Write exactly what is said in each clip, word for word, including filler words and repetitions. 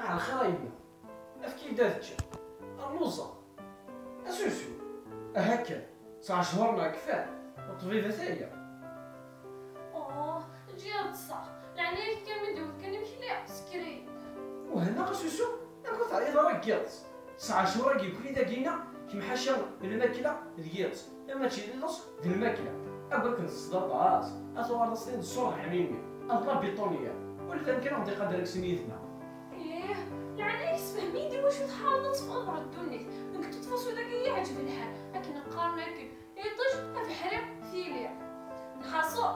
Ɛelxir a yemma, efk-iyi-d ad ččeɣ. Rnuẓeɣ. Asusu. Aha kan. Tesɛa cchur neɣ kfan. Ṭṭbib ata-ya. Oh, ǧǧiɣ ṭṭseɣ. Leɛnaya-k kan mi d-iwet kan imekli, sekker-iyi. Wehmeɣ asusu, amek ur teɛyiḍ ara deg yiḍes? Tesɛa cchur-agi kuli dagina, kemm ḥaca lmakla d yiḍes. Mačči d iḍes d lmakla. Akk akken tessed aṭas, ad tuɣaleḍ aṣlin d ṣṣur n ḥmimi, ad la biṭunya. Ula d amkan ad ɣ-d-iqader akk sin yid-neɣ. Ih, leɛnaya-k sefhem-iyi-d iwacu tḥareḍ ad teffɣeḍ ɣer ddunit. Deg ṭṭuṭfus-u dagi yeɛǧeb lḥal, akken qqaren akken, iṭij, abeḥri, tili. Lḥaṣul,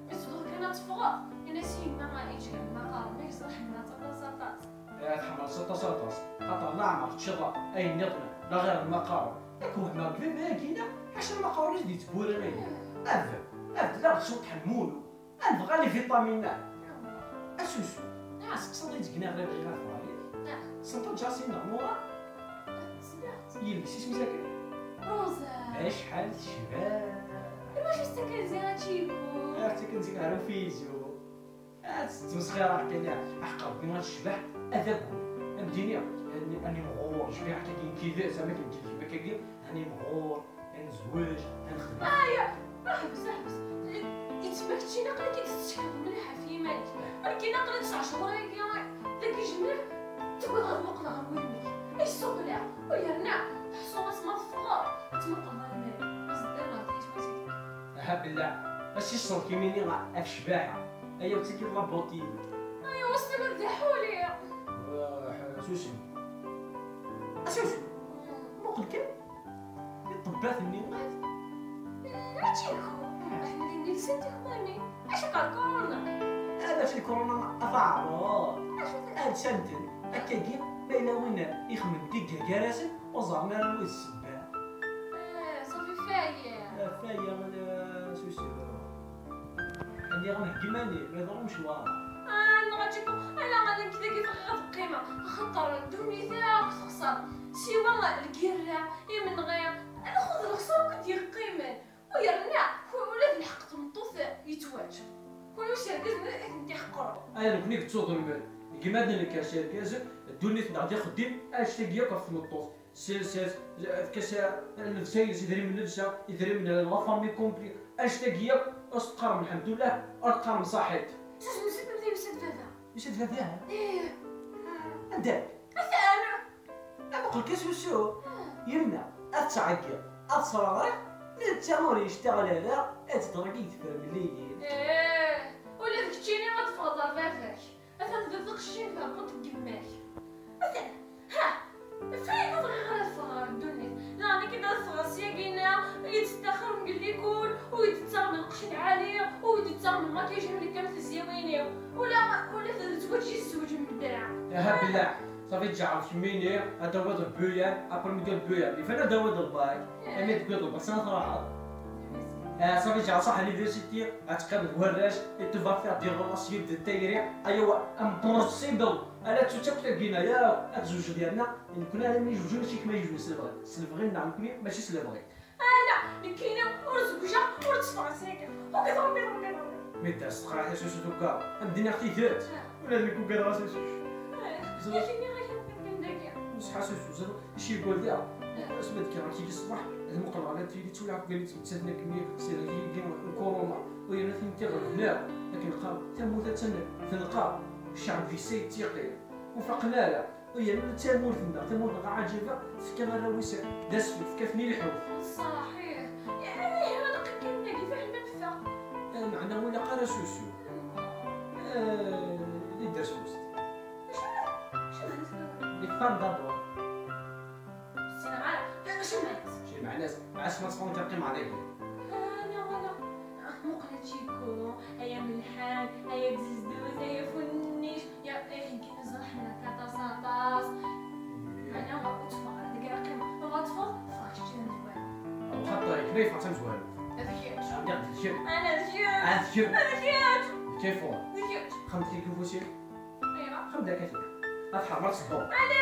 mi tebɣiḍ kan ad teffɣeḍ, ini-as i yemma iǧǧa lmaqar-nni, ẓriḥ-nni aṭas aṭas. Eh, tḥemmleḍ aṭas aṭas, xaṭer leɛmer teččeḍ ayen nniḍen, la ɣir lmaqar. Ak wehmeɣ deg baba-agi-ina, ḥaca lmaqar ur d-yettbura ayen. Abed, abed la ɣ-tcewṭ ḥemmulu, ad nebɣa les vitamines. Asusu, ah, seqsaḍ-iyi-d deg-neɣ la bɣiɣ ad ffɣeɣ yid-k. Sneṭ Jasin neɣ Nura? Yelli-s isem-is akken? Rosa. Acḥal tecbeḥ! Iwacu s takanzi a Chico? Ah, d takanzi ɣer ufizu. Ad tettmesxiṛ kan, aḥeqq Ṛebbi ad tecbeḥ, ad agul. Ad d-iniɣ, ani, ani mɣur, cbiḥ akkagi n tidet, am akken d-tgem akkagi, ani mɣur, ad nezweǧ, ad nexdem. Aya, ḥbes, ḥbes. Yettma keččini aql-ik i d-tettekleḍ mliḥ ɣef yiman-ik. Akken aql-i tesɛa cɣel-agi, dagi jmiɛ, tewwiḍ ad muqleɣ ɣer wudem-ik. Ay ssuqleɣ, u yerna, ḥṣu asma teffɣeḍ, ad tmuqleḍ ɣer lmal. Aẓeddal ɣer tayet. Aha belleɛ, a si ṣṣelk imini ɣef ccbaḥa. Aya ur tt-id la beauté. Aya wass-a d aḥuli. Susem. A susem. Muqel kan. Ṭṭebbat-nni. Mačči nku. Ḥemmlen lsan tikmamin. Acu kan kuruna? Hada fi kuruna a taɛrur. Acu ta- Ad santen. Akkagi, ma yella win ixemmen deg gar-asen, ur ẓerren ara anwa i d ssebba. Eh, ṣafi faya. Faya, ala susem. Aniɣ nheggi iman-iw, iḍru mecwar. Ah, neɣ aǧiku, ala, ala nekk dagi bɣiɣ ad qqimeɣ, axaṭer ddunit akk texṣer. Siwa lgirra, imenɣi, lxud lexṣar akk i d-yeqqimen. U yerna, ula d lḥeqq tmeṭṭut yettwaǧ. Kunwi s irgazen i tent-iḥeqren. Aya nekni i yettuḍelmen. Gma d nekk s irgazen, ddunit-nneɣ d ixeddim, annect-agi akk ɣef tmeṭṭut. Sers-as, efk-as llebsa-ines, idrimen n llebsa, idrimen n la famille complet, annect-agi akk, ur s-teqqarem lḥemdullah, ur teqqarem ṣaḥit. Susem, susem, yusa-d baba. Yusa-d baba? Ih. Anda? Atan. Amuqel kan s usu. Yemma, ad tettɛeggiḍ, ad tesreɣriɣ, netta ur yectaɣal ara, ad teḍreg i tefremliyin. Ih, ula d keččini ad teffɣeḍ ɣer baba-k. Atan d taqcict n tɛebbuḍt n yemma-k. Atan, ha! F ayen ur bɣiɣ ara ad ffɣeɣ ɣer ddunit. Daɣen akken ad ffɣeɣ syagina, i d-tettaxrem deg likul, u i d-tettaɣem lqecc lɛali, u i d-tettaɣem lmakiyaj am nekk am tezyiwin-iw. Ula, ula d zzwaǧ yezweǧ mebla. Aha belleɛ, ṣafi tjeɛreḍ kemmini, ad tawiḍ lbuyar, après mi d-tawiḍ lbuyar, ifan ad tawiḍ lbak, imi tewwiḍ lbak, sani ad truḥeḍ? Ah, ṣafi tjeɛreḍ ṣaḥ l'université, ad teqqimeḍ d warrac, et tu vas faire des relations de tayri, ayaw, impossible, ala ttut akk tagina, ya, ad tzewǧeḍ yerna, nekkni armi zewǧen mačči kemm ay zewǧen s lebɣi, s lebɣi-nneɣ nekkni, mačči s lebɣi. Ala, nekkini ur zewǧeɣ, ur tteffɣeɣ seg-a. Ugadeɣ Rebbi, Rebbi, Rebbi. Mi d-as teqraḥ Asusu tugadeḍ, ad m-d-iniɣ tidet. Ah. Ula d nekk ugadeɣ Asusu. Ah, yak nniɣ-ak am kan dagi. Ṣṣeḥ Asusu, ẓriɣ acu yeggul diɣ. Ah. Asmi d-kkreɣ kiki ṣṣbeḥ, ad muqleɣ la tili ttwalaɣ deg wayen yettmettaten akkenni s lkuruna. U yerna tin tiɣelben akk, akken qqaren, tamurt attan tenqer, ccɛeb deg-s ay yettiqi. Ur faqen ara. U yerna tamurt-nneɣ, tamurt-nneɣ aɛǧaba, tefka arraw-is d asfel, tefka-ten i lḥut. Ṣṣeḥ, ih. Yeɛni, ih, ilaq akken nagi, fiḥel ma neffeɣ. Eh, meɛna ur ilaq ara Asusu. Eh, d idersusen. Acu, acu d les femmes d'abord. Ssineɣ ara. Acu meɛna-s? Acu meɛna-s? Ɛass ma tfehmeḍ kan qqimeɣ dagi. Ala, ala. Ah, muqel a Chico, ay amelḥan, ay agzezduz, ay afunnic. Ya, ay akken kan ẓriḥ-nneɣ aṭas, aṭas. Meɛna ur tteffɣeɣ ara deg raqim. Ma teffɣeḍ, ffeɣ kečč d amezwaru. Xaṭer, kma yeffeɣ d tamezwarut. D kečč. Ɛni d kečč? Ana d kečč. Ɛad d kečč? D kečč. D kečč. D kečč. Xemt-iyi ufus-ik. Ayɣer? Xemt akka tura. Ad tḥermeḍ s ddum. Ala!